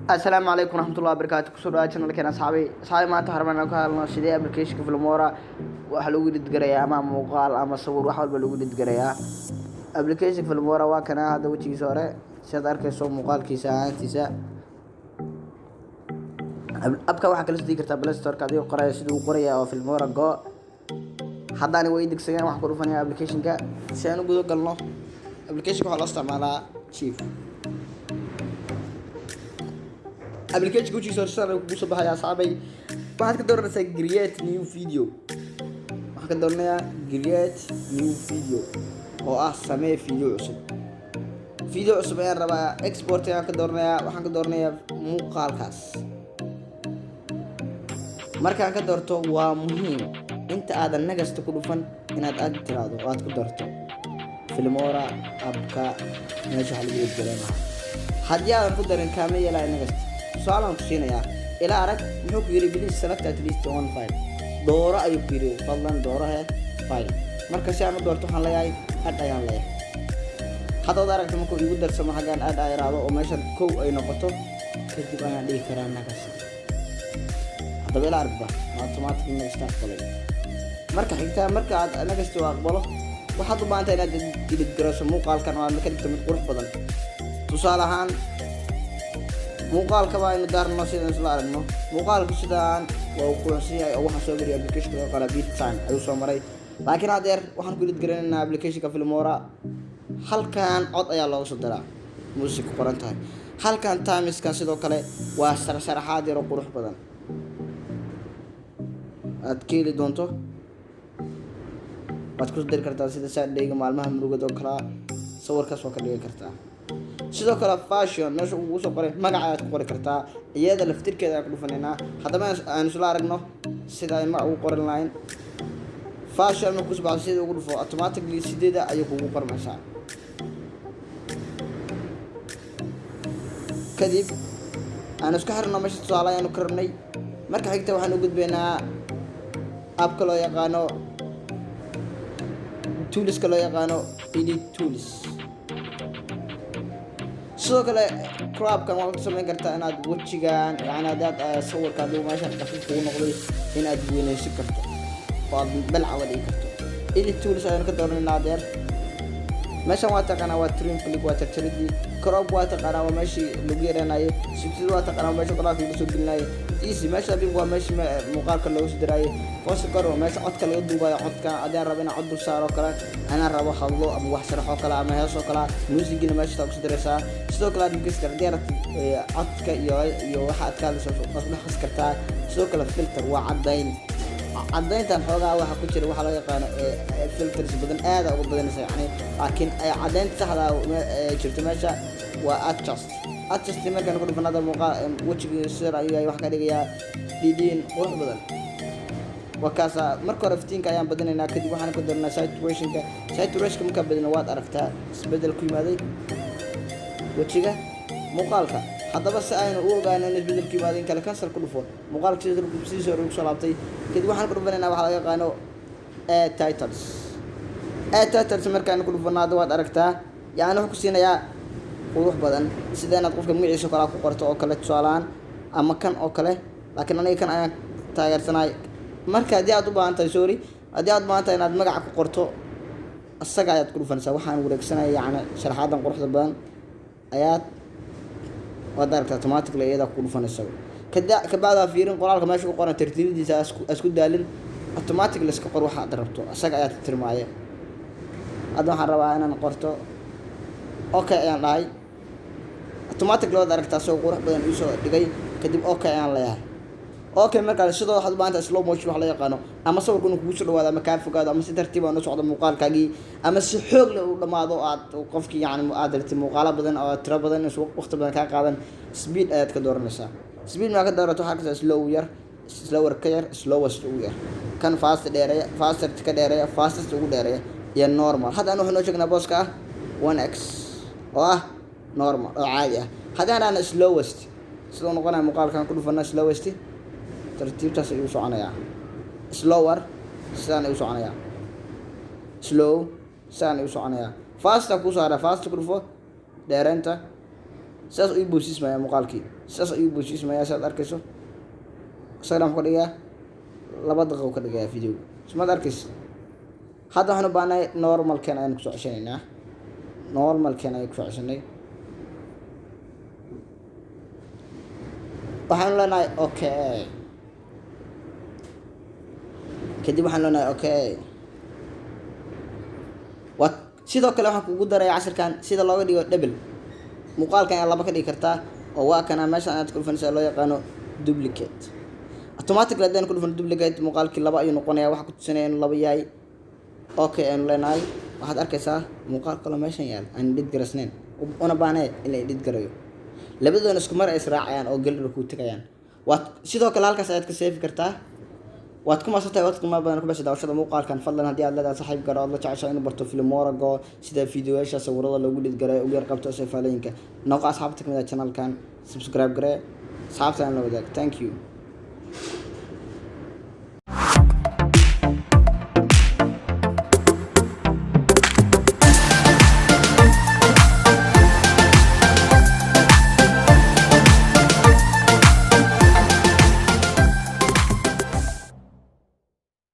Asalaamu calaykum waraxmatullahi wabarakaatu. Kusoo dhawaad channelkeena, asxaabay. Asxaabay, maanta waxaan rabnaa inaan ka hadalno sidee applicationka Filmora waxa lagu edit garayaa, ama muuqaal ama sawir, wax walba lagu edit garayaa. Application Filmora waa kana hadda wejigiisa hore, sidaad arkayso muuqaalkiisa ahaantiisa. Appka waxaa kala soo degi kartaa Play Store-ka adigoo qoraya siduu u qoraya oo Filmora Go. Hadda ani way degsadeen, waxaan ku dhufanayaa applicationka si aan u guda galno. Applicationka waxaa loo isticmaalaa chief. Applicationka wejigiisa hore sidaan kugu soo baxaya, asxaabay. Waxaad ka dooranaysaa create new video. Waxaan ka dooranayaa create new video, oo ah samee video cusub. Video cusub ayaan rabaa. Export ayaan ka dooranayaa. Waxaan ka dooranayaa muuqaalkaas. Markaan ka doorto, waa muhiim inta aadan next-ta ku dhufan inaad aad tiraahdo oo aad ku darto Filmora appka meesha waxa lagu edit gareyn lahaa. Haddii aadan ku darin, kaama yeelaya next. Tusaalaan ku siinayaa, ila arag. Muxuu ku yidhi? "Please select at least one file." Dooro ayuu ku yidhi, fadlan dooro he file. Marka si aan u doorto, waxaan leeyahay add ayaan leeyahay. Haddaad aragto, markuu igu darsamo xaggaan add a iraahdo oo meeshan kow ay noqoto, kadib ayaan dhihi karaa next. Haddaba ila aragba, automatic next aqbalay. Marka xigta, marka aad next u aqbalo, waxaad u baahantahay inaad edit garayso muuqaalkan oo aad ka dhigto mid qurux badan. Tusaale ahaan, muuqaalka baa aynu daarno sidaan isla aragno. Muuqaalku sidaan waa uu quruxsan yahay, oo waxaan soo geliyay applicationka loo yaqaana BitSign ayuu soo maray. Laakiin haddeer waxaan ku edit garanaynaa applicationka Filmora. Halkan cod ayaa looga soo diraa, music ku qoran tahay. Halkan timeskan sidoo kale waa sharaxaad yar oo qurux badan aad ka heli doonto. Waad ku dari kartaa sida Saturday-ga, maalmaha murugada oo kalea, sawirkaas waa ka dhigan kartaa. Sidoo kale fashion meesha uu soo qoray magaca ayaad ku qori kartaa. Iyada laftirkeeda ayaan ku dhufanaynaa. Haddaba aan isla aragno sida ay magac ugu qoran lahayn. Fashion markuu kusoo baxdo, sida ugu dhufo, automatically sideeda ayay kugu qormaysaa. Kadib aan isku xirno meesha tusaale ayaanu ka rabnay. Marka xigta waxaan u gudbaynaa appka loo yaqaano toolska, loo yaqaano edit tools. Sidoo kale cropkan waxaad ku samayn kartaa inaad wejigan, yani haddaad sawirka adigu meesha khafiif kugu noqday, inaad weynaysan karto oo aad balca dhigi karto. Edit tools ayaan ka dooranayna adeer. Meeshan waa taqaanaa, waa trim clip, waa jarjaridii. Crop waa taqaanaa, waa meeshii lagu yaranayay. Subtitle waa taqaanaa, waa meesha qoraalka lagu soo gelinayay. Easy meesha big waa meesha muuqaalka loogu soo diraayay. Voice record waa meesha codka laga duubayo. Codka haddii rabo inaan cod dul saaro kale, anaan rabo hadlo ama wax sharaxo kale ama hees oo kale, muusigina meesha taa kusoo diraysaa. Sidoo kale aad mix haddii rabtid codka iyo waxa aad ka hadlayso, waad isku dhex kartaa. Sidoo kale filter waa caddayn. Caddayntan xoogaa waxa ku jira waxaa loo yaqaano filters badan, aada uga badanaysa yani. Laakiin caddaynta saxda jirto meesha waa adjust. Adjust markaan ku dhufanada, muuqaal wejigii sir ayuu yahay, wax ka dhigayaa dhidhiin qurux badan. Waa kaasa. Marka hore iftiinka ayaan badinaynaa, kadib waxaan ku daranaa saturationka. Saturationka markaan badino, waad aragtaa isbeddel ku yimaaday wejiga muuqaalka. Haddaba si aynu u ogaano in isbeddel ku yimaaday in kale, cancel ku dhufo. Muuqaalka sidiisa hore ugu soo laabtay. Kadib waxaan ku dhufanaynaa waxaa laga yaqaano add titles. Add titles markaan ku dhufano, hadda waad aragtaa, yacni wuxuu ku siinayaa qurux badan, sida inaad qofka magaciisa kale ku qorto oo kale, tusaalahaan, ama kan oo kale. Laakiin aniga kan ayaan taageersanahay. Marka haddii aad u baahan tahay, sorry, haddii aad u baahan tahay inaad magaca ku qorto, isaga ayaad ku dhufanaysaa. Waxaan wareegsanaya, yacni sharaxaadan quruxda badan ayaad waad aragtaa, automatically iyadaa ku dhufanaysa. Kabacdi ha fiirin qoraalka meesha ku qoran, tartiibadiisa asku daalin. Automatically iska qor waxa aad rabto, isaga ayaa tirtirmaaya. Hadda waxaan rabaa inaan qorto, okay ayaan dhahay. Automatically waad aragtaa isagoo qurux badan iisoo dhigay. Kadib okay ayaan leeyahay. Okay, markaa sidoo waxaad u baahan tahay slow motion wax loo yaqaano, ama sawirku inuu kugu soo dhawaado ama kaa fogaado, ama si tartiib aan u socdo muuqaalkaagii, ama si xoog leh uu dhamaado, aad qofkii yani aad rabtid muuqaalo badan oo tiro badan in waqti badan kaa qaadan. Speed ayaad ka dooranaysaa. Speed maa ka doorato, waxaa kastaa slow yar, slower ka yar, slowest ugu yar, kan fast dheereeya, fastest ka dheereeya, fastest ugu dheereeya iyo normal. Hadda aan waxaan noo sheegnaa booska ah 1x oo ah normal oo caadi ah. Haddii aan dhahno slowest, sidoo noqonaya muuqaalkan ku dhufana slowest, tartiibtaas ayuu soconayaa. Slower sidaan ayuu soconayaa. Slow sidaan ayuu soconayaa. Fasta ku saara, fast ku dhufo, dheereynta sidaas ii boosismaya muuqaalkii. Sidaas ayuu boosiismayaa, sidaad arkayso. Isagana muxuu ka dhigayaa? 2 daqiiqo ka dhigayaa videoga, sumaad arkaysa. Hadda waxaan u baahnay normalken ayaan kusoo ceshanaynaa. Normalken ayaan kusoo ceshanay. Waxaanu leenahay okay. Kadib waxaan leenahay okay. Waa sidoo kale waxaan kugu daraya cashirkan sida looga dhigo double muuqaalkan. Ayaa laba ka dhigi kartaa, oo waa kana meeshan aad ku dhufanaysa, loo yaqaano duplicate. Automatically haddaan ku dhufano duplicate, muuqaalkii laba ayuu noqonaya. Waxa ku tusinaya inuu laba yahay, okay aynu leenahay. Waxaad arkaysaa muuqaal kaloo meeshan yaal aan edit garaysnayn, una baahnayn in la edit garayo. Labadoona isku mar ay israacayaan oo gallery ku tagayaan. Waad sidoo kale halkaas ayaad ka save kartaa. Waad ku maadsantahay waqti qiimaha badan ku baxshay daawashada muuqaalkan. Fadlan, haddii aad leedahay saaxiib gaar ood la jeceshahay inuu barto Filmora Go, sida fiidiyoyaasha sawirada loogu edit garayo, ugu yar qabto sefaalooyinka, noqo asxaabta kamid ah channelkan, subscribe garee, asxaabta la wadaag. Thank you.